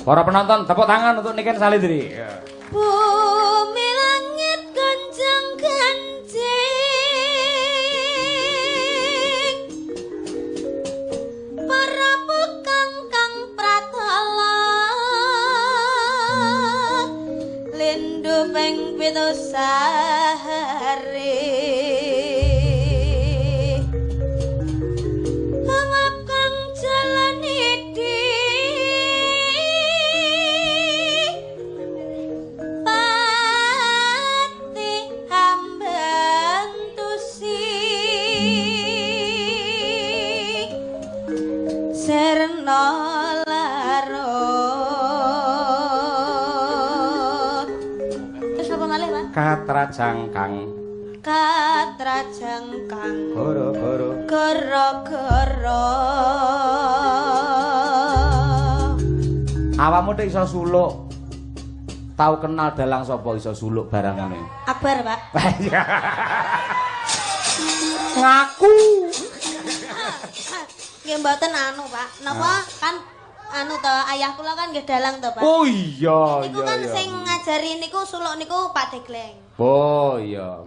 Para penonton, tepuk tangan untuk Niken Salindri. Ya. Bumi langit gonjang ganjing, para pukang kang pratala lindu ping 7 sahari. Angap kang jalan di pati hambentusi serna larut. Terus apa malih, Pak? Katrajang kang Katrajang kang goro-goro goro-goro. Awakmu tek iso suluk. Tau kenal dalang sapa iso suluk barang ngene? Akbar, Pak. Ngaku. Nggih mboten anu, Pak. Napa kan anu to, ayah kula kan nggih dalang to, Pak. Oh iya, Niku iya kan iya. sing ngajari niku suluk niku Pak Degleng. Oh iya.